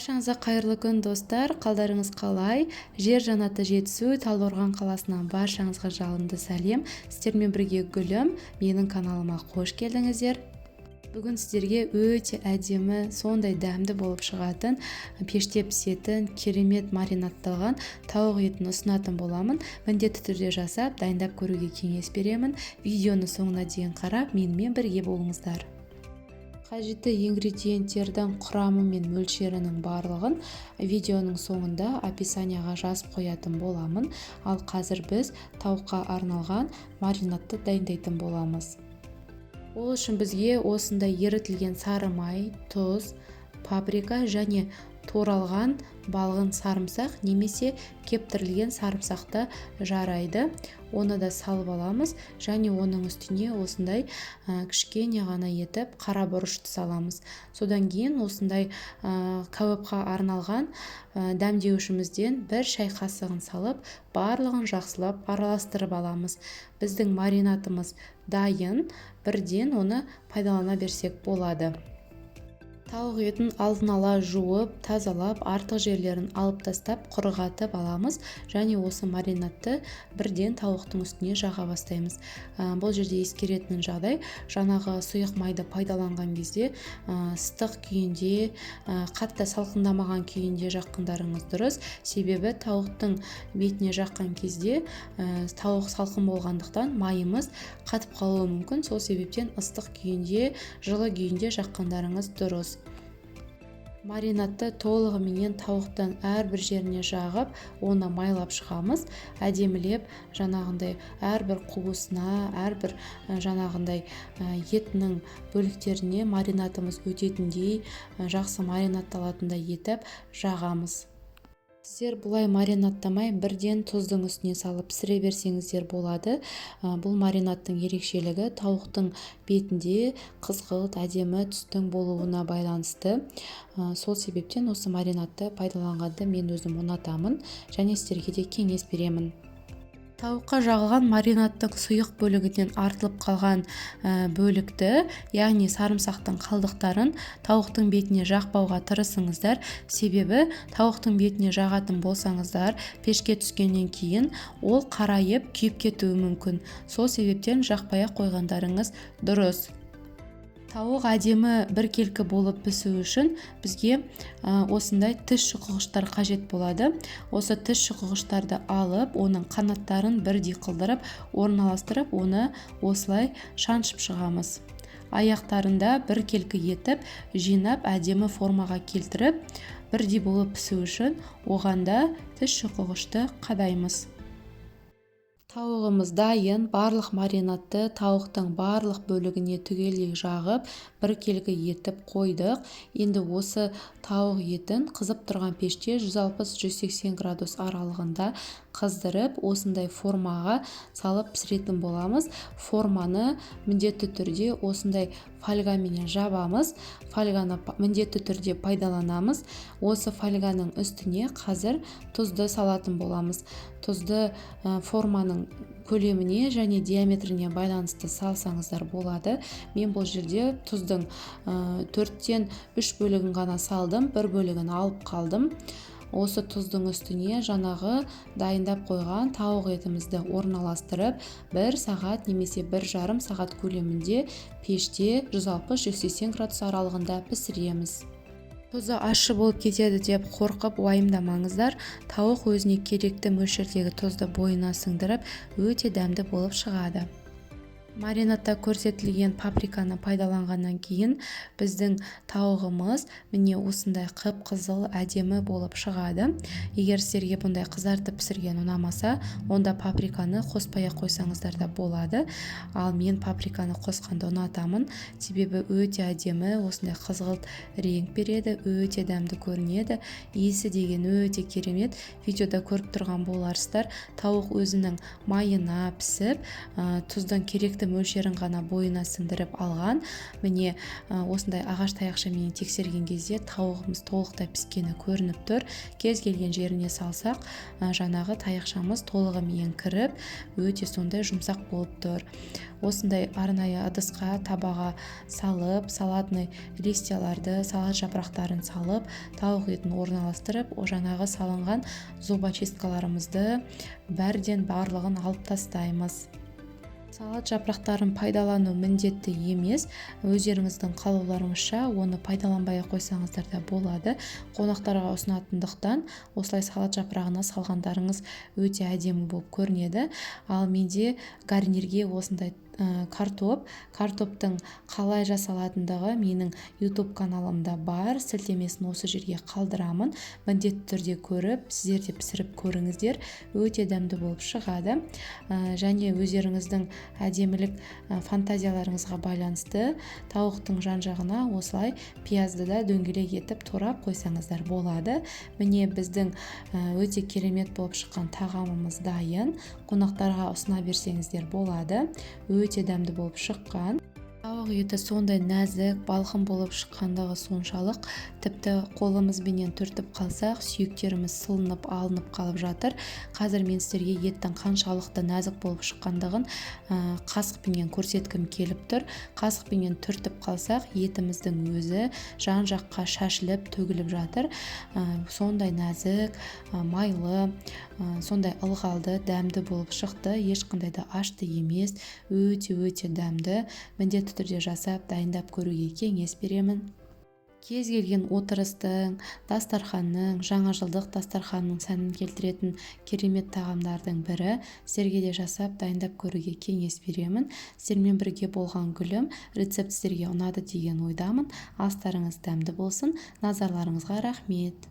Баршаңызға қайырлы күн, достар! Қалдарыңыз қалай? Жер жаннаты Жетісу, Талдықорған қаласынан баршаңызға жалынды сәлем. Сіздермен бірге Гүлім. Менің каналыма қош келдіңіздер. Бүгін сіздерге өте әдемі, сондай дәмді болып шығатын, пеште пісетін, керемет маринадталған тауық етін ұсынатын боламын. Міндетті түрде жасап, дайындап көруге кеңес беремін. Видеоны соңына дейін қарап, менімен бірге болыңыздар. Қажетті ингредиенттердің құрамы мен мөлшерінің барлығын видеоның соңында описанияға жазып қоятын боламын. Ал қазір біз тауыққа арналған маринадты дайындайтын боламыз. Ол үшін бізге осындай ерітілген сары май, тұз, паприка және туралған балғын сарымсақ немесе кептірілген сарымсақ та жарайды. Оны да салып аламыз және оның үстіне осындай кішкене ғана етіп қара бұрышты саламыз. Содан кейін осындай кәуапқа арналған дәмдеуішімізден бір шай қасығын салып, барлығын жақсылап араластырып аламыз. Біздің маринадымыз дайын, бірден оны пайдалана берсек болады. Тауық етін алдын ала жуып, тазалап, артық жерлерін алып тастап, құрғатып аламыз және осы маринадты бірден тауықтың үстіне жаға бастаймыз. Бұл жерде ескеретін жағдай: жаңағы сұйық майды пайдаланған кезде ыстық күйінде, қатты салқындамаған күйінде жаққандарыңыз дұрыс. Себебі тауықтың бетіне жаққан кезде тауық салқын болғандықтан, майымыз қатып қалуы мүмкін. Сол себептен ыстық күйінде, жылы күйінде жаққандарыңыз дұрыс. Маринадты толығыменен тауықтың әрбір жеріне жағып, оны майлап шығамыз. Әдемілеп жаңағындай әрбір қуысына, әрбір жаңағындай етінің бөліктеріне маринадымыз өтетіндей, жақсы маринадталатындай етіп жағамыз. Сіздер бұлай маринадтамай, бірден тұздың үстіне салып пісіре берсеңіздер болады. Бұл маринадтың ерекшелігі тауықтың бетінде қызғылт әдемі түстің болуына байланысты. Сол себептен осы маринадты пайдаланғанды мен өзім ұнатамын және сіздерге де кеңес беремін. Тауыққа жағылған маринадтың сұйық бөлігінен артылып қалған бөлікті, яғни сарымсақтың қалдықтарын тауықтың бетіне жақпауға тырысыңыздар. Себебі тауықтың бетіне жағатын болсаңыздар, пешке түскеннен кейін ол қарайып, күйіп кетуі мүмкін. Сол себептен жақпай ақ қойғандарыңыз дұрыс. Тауық әдемі біркелкі болып пісу үшін бізге осындай тіс шұқығыштар қажет болады. Осы тіс шұқығыштарды алып, оның қанаттарын бірдей қылдырып орналастырып, оны осылай шаншып шығамыз. Аяқтарында біркелкі етіп жинап, әдемі формаға келтіріп, бірдей болып пісу үшін оған да тіс шұқығышты қадаймыз. Тауығымыз дайын. Барлық маринадты тауықтың барлық бөлігіне түгелдей жағып, біркелкі етіп қойдық. Енді осы тауық етін қызып тұрған пеште 160-180 градус аралығында қыздырып, осындай формаға салып пісіретін боламыз. Форманы міндетті түрде осындай фольгаменен жабамыз. Фольганы міндетті түрде пайдаланамыз. Осы фольганың үстіне қазір тұзды салатын боламыз. Тұзды форманың көлеміне және диаметріне байланысты салсаңыздар болады. Мен бұл жерде тұздың төрттен үш бөлігін ғана салдым, бір бөлігін алып қалдым. Осы тұздың үстіне жаңағы дайындап қойған тауық етімізді орналастырып, бір сағат немесе 1,5 сағат көлемінде пеште 160-180 градус аралығында пісіреміз. Тұзы ащы болып кетеді деп қорқып, уайымдамаңыздар. Тауық өзіне керекті мөлшердегі тұзды бойына сіңдіріп, өте дәмді болып шығады. Маринадта көрсетілген паприканы пайдаланғаннан кейін біздің тауығымыз міне осындай қып қызыл әдемі болып шығады. Егер сіздерге бұндай қызартып пісірген ұнамаса, онда паприканы қоспай ақ қойсаңыздар да болады. Ал мен паприканы қосқанды ұнатамын, себебі өте әдемі осындай қызғылт реңк береді, өте дәмді көрінеді, иісі деген өте керемет. Видеода көріп тұрған боларсыздар, тауық өзінің майына пісіп, тұздың керекті мөлшерін ғана бойына сіңдіріп алған. Міне, осындай ағаш таяқшамен тексерген кезде тауығымыз толықтай піскені көрініп тұр. Кез келген жеріне салсақ, жаңағы таяқшамыз толығымен кіріп, өте сондай жұмсақ болып тұр. Осындай арнайы ыдысқа, табаға салып, салатный листьяларды, салат жапырақтарын салып, тауық етін орналастырып, жаңағы салынған зубочисткаларымызды бәрден барлығын алып тастаймыз. Салат жапырақтарын пайдалану міндетті емес, өздеріңіздің қалауларыңызша оны пайдаланбай ақ қойсаңыздар да болады. Қонақтарға ұсынатындықтан осылай салат жапырағына салғандарыңыз өте әдемі болып көрінеді. Ал менде гарнирге осындай картоп. Картоптың қалай жасалатындығы менің YouTube каналымда бар, сілтемесін осы жерге қалдырамын. Міндетті түрде көріп, сіздер де пісіріп көріңіздер, өте дәмді болып шығады. Және өздеріңіздің әдемілік фантазияларыңызға байланысты тауықтың жан-жағына осылай пиязды да дөңгелек етіп турап қойсаңыздар болады. Міне, біздің өте керемет болып шыққан тағамымыз дайын. Қонақтарға ұсына берсеңіздер болады, өте дәмді болып шыққан. Тауық еті сондай нәзік, балқым болып шыққандығы соншалық, тіпті қолымызбенен түртіп қалсақ, сүйектеріміз сылынып алынып қалып жатыр. Қазір мен сіздерге еттің қаншалықты нәзік болып шыққандығын қасықпенен көрсеткім келіп тұр. Қасықпенен түртіп қалсақ, етіміздің өзі жан-жаққа шашылып төгіліп жатыр. Сондай нәзік, майлы, сондай ылғалды, дәмді болып шықты. Ешқандай да ашты емес, өте-өте дәмді. Міндетті түрде жасап, дайындап көруге кеңес беремін. Кез келген отырыстың, дастарханның, жаңа жылдық дастарханның сәнін келтіретін керемет тағамдардың бірі. Сіздерге де жасап, дайындап көруге кеңес беремін. Сіздермен бірге болған Гүлім. Рецепт сіздерге ұнады деген ойдамын. Астарыңыз дәмді болсын. Назарларыңызға рахмет.